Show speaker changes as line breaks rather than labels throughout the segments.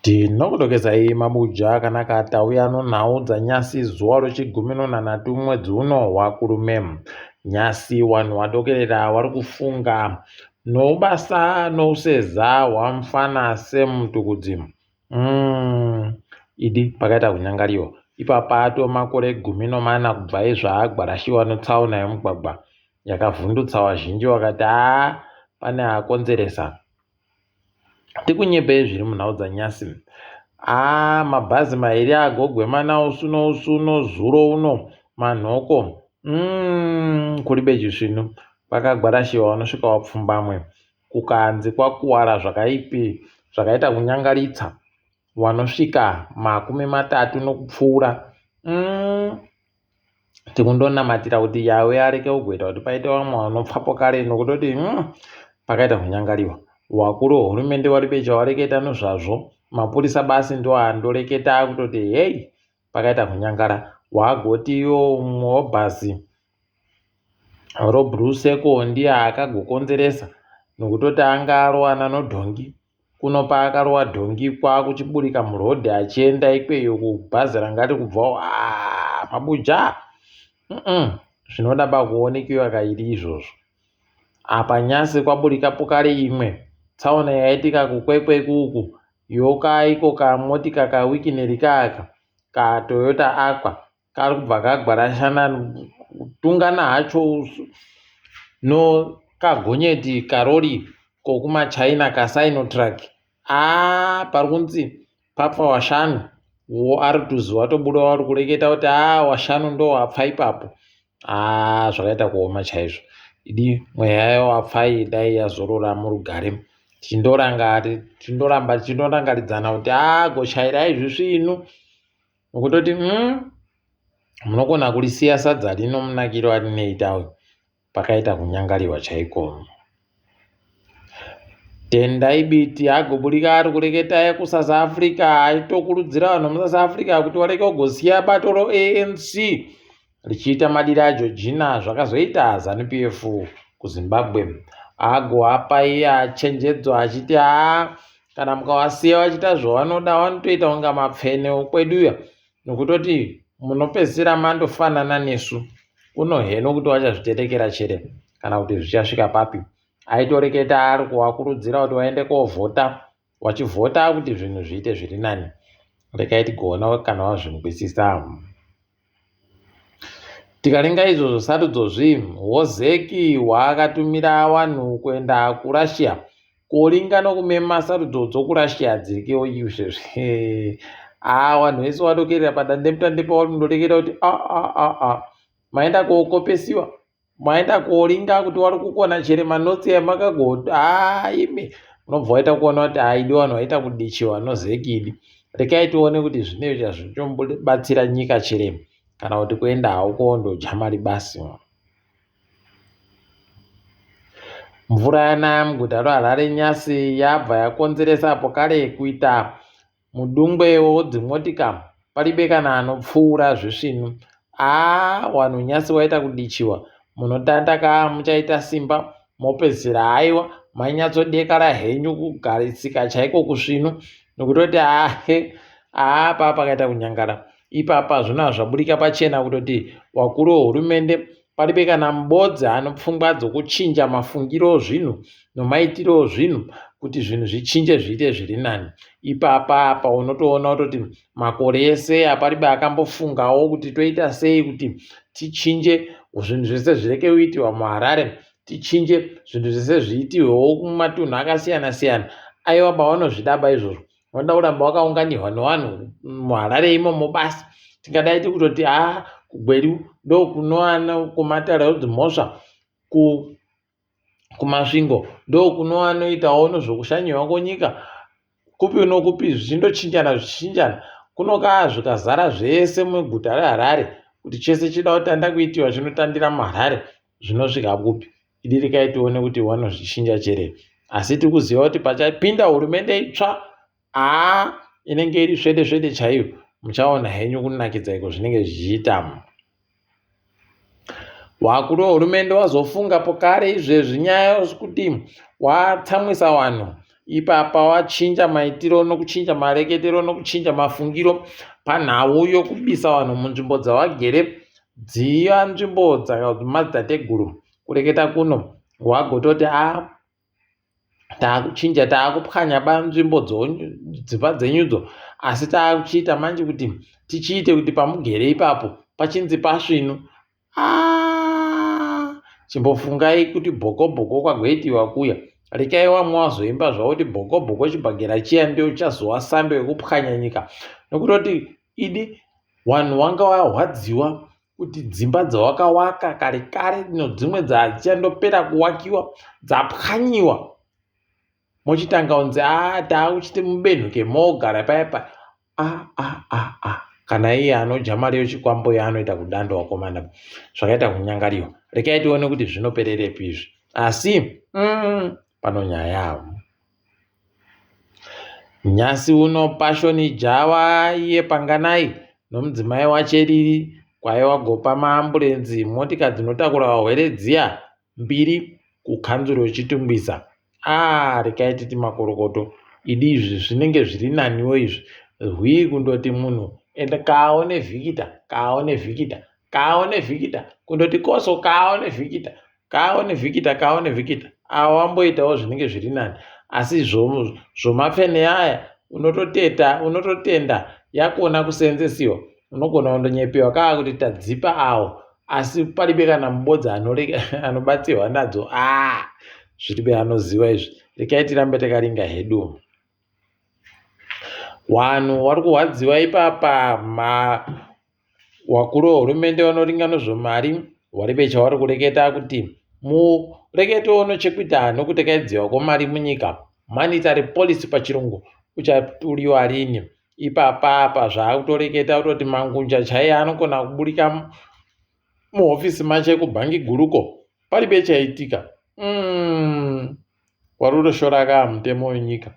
Tinokudokezai mabuja akanaka tauya nonhau dzanyasi zuva rechigumi nonhanhatu mwedzi uno waKurume. Nyasi wanhu wadokerera wari kufunga noubasa nouseza hwamufana Sam Mtukudzi. Idi pakaita kunyangariwa. Ipapa atoo makore 14 kubva izvaagwarashiwa notsaona yemugwagwa yakavhundutsa wazhinji wakati haa pane akonzeresa. Tikunyepei zviri munhau dzanyasi. Haa mabhazi mairi agogwemana usu nousu nozuro uno manhoko. Kuribe chisvinu. Kwakagwarashiwa vanosvika wapfumbamwe. Kukanzi kwakuwara zvakaipi zvakaita kunyangaritsa vanosvika 30 nokupfuura. Tikundonamatira kuti Yahweh areke kugoita kuti paite vamwe vanopfapo kare nokutoti pakaita kunyangariwa. Wakuru wehurumende waribe chawareketa nozvazvo. Mapurisa basi ndo andoreketa akutoti hey pakaita kunyangara. Wagoti iwo umwe webhazi roBruseko ndiye akagokonzeresa nokutoti anga arowana nodhongi. Kuno paakarowa dhongi kwakuchiburika muroad achienda ikweyo kubhazi ranga riri kubvawo haa mabuja zvinoda bakuonekiwa kairi izvozvo. Apa nyasi kwaburika pokare imwe tsaona yaitika kuKwekwe kuku yoka iko kamotika kaWicknell kaka kaToyota Aqua kari kubva kagwarashana kutungana hacho no kagonyeti karori kokumachina kaSinotrack aa pari kunzi papfa washanu wo ari tuzi watobuda wari kureketa kuti aa washanu ndo wapfa ipapo aa zvakaita kuoma chaizvo idi mweya yewapfa iyi dai yazorora murugare tindoramba tichindorangaridzana kuti aa gochairai zvisvinu Nokutoti munokona kurisiya sadza rino munakiro arinoita uyu pakaita kunyangariwa chaiko. Tendai Biti agoburika ari kureketa kuSouth Africa aitokurudzira vanhu muSouth Africa kuti vareke kugosiya bato roANC richiita madiro aJojina zvakazoita Zanu PF kuZimbabwe. Agoapa iye chenjedzo achiti haa kana mukavasiya vachiita zvavanoda vanotoita kunga mapfene okweduya nokutoti munopedzisira mandofanana nesu kuno heno kuti vachazviterekera chere kana kuti zvichasvika papi. Aitoreketa ari kuvakurudzira kuti vaende kovhota wachivhota kuti zvinhu zviite zviri nani. Rekai tigoona kana vazvinzwisisa. Tikaringa izvozvo sarudzo zvi Hozeki waakatumira wanhu kuenda kuRussia koringa nokumema sarudzo dzokuRussia dzirikewo izvezvi. Haa wanhu vese wadokerera padandemutande pauri kundoreketa kuti a a a a maenda kokopesiwa maenda koringa kuti wari kukona chere manotsi amakagoda haa imi unobva waita kuona kuti haidi vanhu vaita kudichiwa nozekidi rekai tione kuti zvine chazvichombobatsira nyika chere kana kuti kuenda hauko ndodya mari basi mvura yanaya muguta reharare nyasi yabva yakonzeresa apo kare kuita Mudungwe wodzimotika paribe kana anopfuura zvisvinu. Haa wanhu nyasi waita kudichiwa munotanda kaa muchaita simba mopedzisira haiwa mainyatsodekara henyu kugarisika chaiko kusvinu nokutoti ahe haa paa pakaita kunyangara ipapa zvino zvaburika pachena kutoti wakuru wehurumende Paribe kana mubodzi ano pfungwa dzokuchinja mafungiro ozvinhu nomaitiro ozvinhu kuti zvinhu zvichinje zviite zviri nani. Ipapa apa unotoona kutoti makore ese aparibe akambofungawo kuti toita sei kuti tichinje zvinhu zvese zvireke kuitiwa muHarare, tichinje zvinhu zvese zviitiwewo kumatunhu akasiyana siyana. Aiwa pavanozvidaba izvozvo vanoda kuramba vakaunganirwa nevanhu muharare imomo basi tingadai tiri kutoti haa kugweru ndokunowana kumatare edzimhosva kumasvingo ndokunovanoitawo nezvekushanyirwa kwenyika kupi nokupi zvichindochinjana zvichichinjana kunokaa zvikazara zvese muguta reharare kuti chese chida kutanda kuitiwa chinotandira muharare zvinosvika kupi idi rekai tione kuti vanozvichinja chere asi tiri kuziva kuti pachapinda hurumende itsva aa inenge iri svede svede chaiyo muchaona henyu kunakidza iko zvinenge zvichiita wakuru wehurumende wazofunga pokare izvezvi nyaya yekuti watsamwisa vanhu. Ipapa wachinja maitiro nokuchinja mareketero nokuchinja mafungiro panhau yokubisa vanhu munzvimbo dzavagere dziya nzvimbo dzamadzitateguru. Kureketa kuno wagototi a taakuchinja taakupwanya ba nzvimbo dzimba dzenyudzo asi taakuchiita manje kuti tichiite kuti pamugere ipapo pachinzi pasvinu. Ah, chimbofungai kuti bhoko bhoko kwagoitiwa kuya. Rekai wamwe wazoimba zvavo kuti bhoko bhoko chibhagera chiya ndiyo chazova sando yekupwanya nyika. Nokutoti idi wanhu wanga wahwadziwa kuti dzimba dzawakawaka kare kare nodzimwe dzadzichandopera kuwakiwa dzapwanyiwa. Mochitanga kunzi a taakuchiti mubenhuke mogara paya paya. A a a a kana iye anodya mari yochikwambo yaanoita kudando wakomana zvakaita kunyangariwa. Rekai tione kuti zvinopererepi izvi. Asi pano nyaya. Nyasi uno Passion Java iye Panganai nomudzimai wache Lily kwaiva gopa maambulenzi motika dzinotakura vahwere dziya mbiri kukanzuru yeChitungwiza. Aah rekai titi makorokoto idi izvi zvinenge zviri naniwo izvi. Hwii kundoti munhu ende kaone Vikita kaone Vikita kaone Vikita kundoti koso kaone Vikita kaone Vikita kaone Vikita ava wamboitawo zvinenge zviri nani asi zvomapfene aya unototeta unototenda yakona kuseenzesiwa unogona kundonyepewa kaa kuti tadzipa awo asi paribe kana mubodzi anobatsirwa nadzo aa zviribe anoziva izvi rekai tirambe takaringa hedu Wanhu wari kurwadziwa ipapa ma wakuru wehurumende wanoringa nezvemari waribe chawari kureketa kuti mureketo uno chekuita nokutekaidziwa kwemari munyika monetary policy pachirungu uchaturiwa rini ipapa apa zvaakutoreketa kutoti mangunja chaiye anokona kuburika muhofisi mache kubhangi guruko paribe chaitika mm. Wari kutoshora kaa mutemo wenyika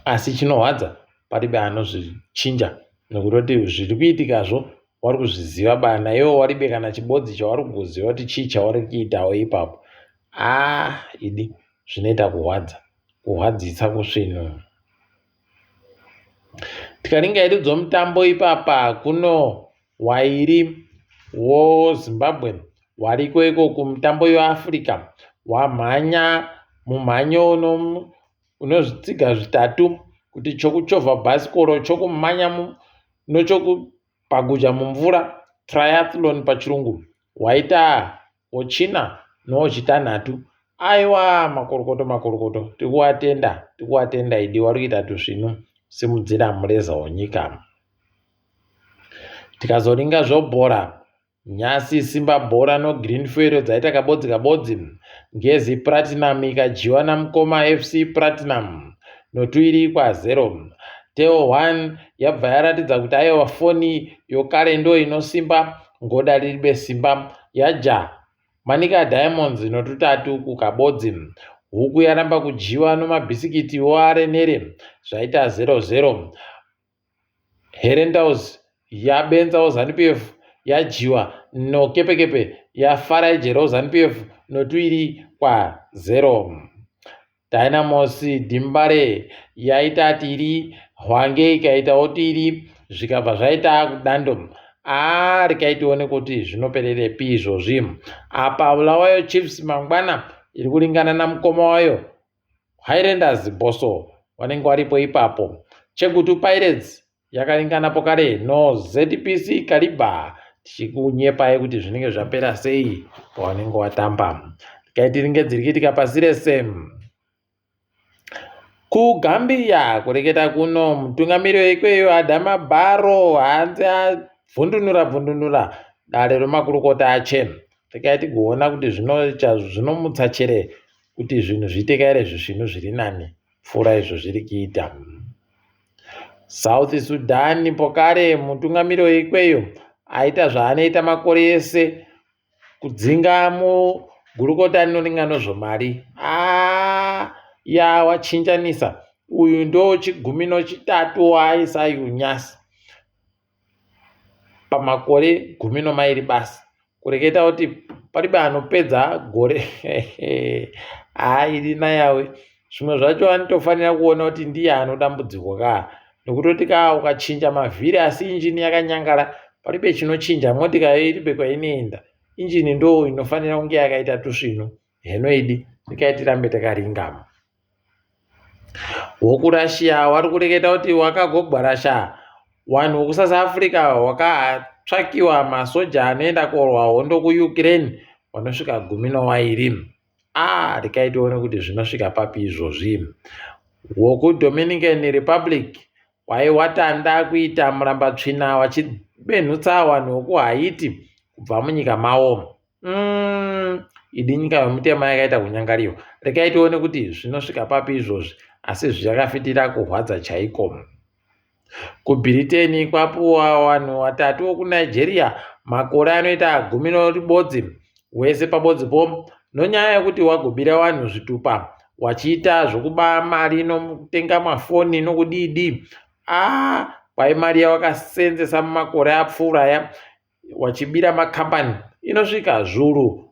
asi chinohwadza paribe anozvichinja nekutoti zviri kuitikazvo wari kuzviziva ba naiwo waribe kana chibodzi chawari kugoziva kuti chii chawari kuitawo ipapo aa ah, idi zvinoita kuhwadza kuhwadzisa kusvinu Tikaringa hedu dzomutambo ipapa kuno wairi woZimbabwe wariko iko kumutambo yeAfrica wamhanya mumhanyo unozvitsiga zvitatu kuti chokuchovha bhasikoro chokumhanya nochokupaguja mumvura triathlon pachirungu waita wochina nowochitanhatu aiwa makorokoto makorokoto tikuwatenda tikuwatenda idi wari kuita tusvinu simudzira mureza wonyika tikazoringa zvobhora nyasi simba bhora nogreen fuel dzaita kabodzi kabodzi ngezi platinum ikadyiwa namukoma fc platinum notuiri kwazero teo 1 yabva yaratidza kuti aiwa foni yokare ndo inosimba Ngoda riribe simba yaja Manica Diamonds notutatu kukabodzi. Huku yaramba kudyiwa nomabhisikiti oarenere zvaita 0-0. Herentals yabenzawo Zanu-PF yadyiwa nokepekepe yafara ijerawo Zanu-PF notuiri kwa 0. Dynamos Dembare yaita tiri, Hwange ikaitawo tiri zvikabva zvaita kudando. Aa rekai tione kuti zvinopererepi izvozvi. Apa Bulawayo Chiefs mangwana iri kuringana namukoma wayo Highlanders Bosso vanenge varipo ipapo. Chegutu Pirates yakaringana pokare no ZPC Kariba tichikunyepai kuti zvinenge zvapera sei pawanenge watamba rekai tiringe dziri kuitika pasi rese kugambia kureketa kuno mutungamiri weikweyo adama baro hanzi abvundunura bvundunura dare remakurukota ache rekai tigoona kuti zvinomutsa chere kuti zvinhu zviite kaere zvisvinu zviri nani pfuura izvo zviri kuita South Sudan pokare mutungamiri weikweyo aita zvaanoita makore ese kudzinga mugurukota rinoringa nozvomari aa ya wachinjanisa uyu ndo chigumi nochitatu waaisa yunyasi pamakore gumi nomairi basi kureketa kuti paribe anopedza gore haa iri nayawe. Zvimwe zvacho anotofanira kuona kuti ndiye ano dambudziko ka nekutoti ka ukachinja mavhiri asi injini yakanyangara paribe chinochinja motika iribe kwainoenda. Injini ndo inofanira kunge yakaita tusvinu heno idi rekai tirambe takaringama. WokuRussia wari kureketa kuti wakagogwarasha wanhu wekuSouth Africa wakatsvakiwa masoja anoenda korwa hondo kuUkraine vanosvika gumi nowairi. Ah, rekai tione kuti zvinosvika papi izvozvi. WokuDominican Republic waiwatanda kuita murambatsvina wachibenhutsa vanhu vokuHaiti kubva munyika mavo. Idi nyika yomutema yakaita kunyangariwa. Rekai tione kuti zvinosvika papi izvozvi, asi zvichakafitira kurwadza chaiko. KuBhiriteni kwapuwa vanhu vatatu vokuNigeria makore anoita gumi noribodzi wese pabodzipo nonyaya yekuti wagobira vanhu zvitupa wachiita zvokuba mari nokutenga mafoni nokudii dii. Ah, kwai mari yawakasenzesa mumakore apfuura aya wachibira makambani inosvika zvuru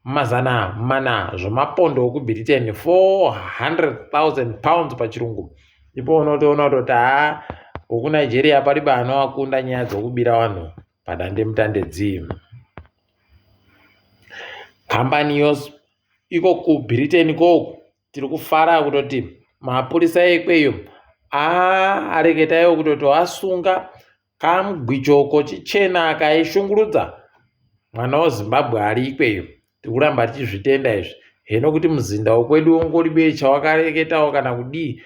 400 zvemapondo okuBritain, 400,000 pounds pachirungu. Ipo unotoona kutoti haa wekuNigeria paribe anovakunda nyaya dzokubira vanhu padandemutande dzii. Kambani yose iko kuBritain koku tiri kufara kutoti mapurisa ekweyo areketaiwo kutoti wasunga Kamugwichoko chichena kaishungurudza mwana weZimbabwe ari ikweyo. Tiri kuramba tichizvitenda izvi. Heno kuti muzinda wekwedu ungori becha wakareketawo kana kudii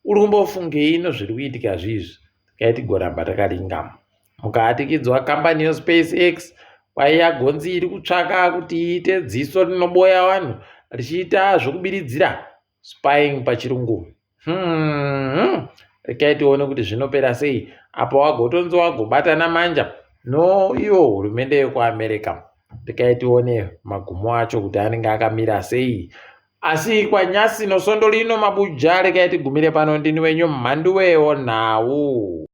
uri kumbofungei nozviri kuitika zviizvi. Kai tigoramba takaringama. Mukahatikidzwa kambani yeSpace X kwaiya gonzi iri kutsvaka kuti iite dziso rinoboya vanhu richiita zvokubiridzira spying pachirungu. Regai tione kuti zvinopera sei apo wagotonzi wagobatana manja no iyo hurumende yekuAmerica. Regai tione magumo acho kuti anenge akamira sei. Asi kwanyasi nosondo rino mabuja regai tigumire pano ndini wenyu mhanduwewo nhau.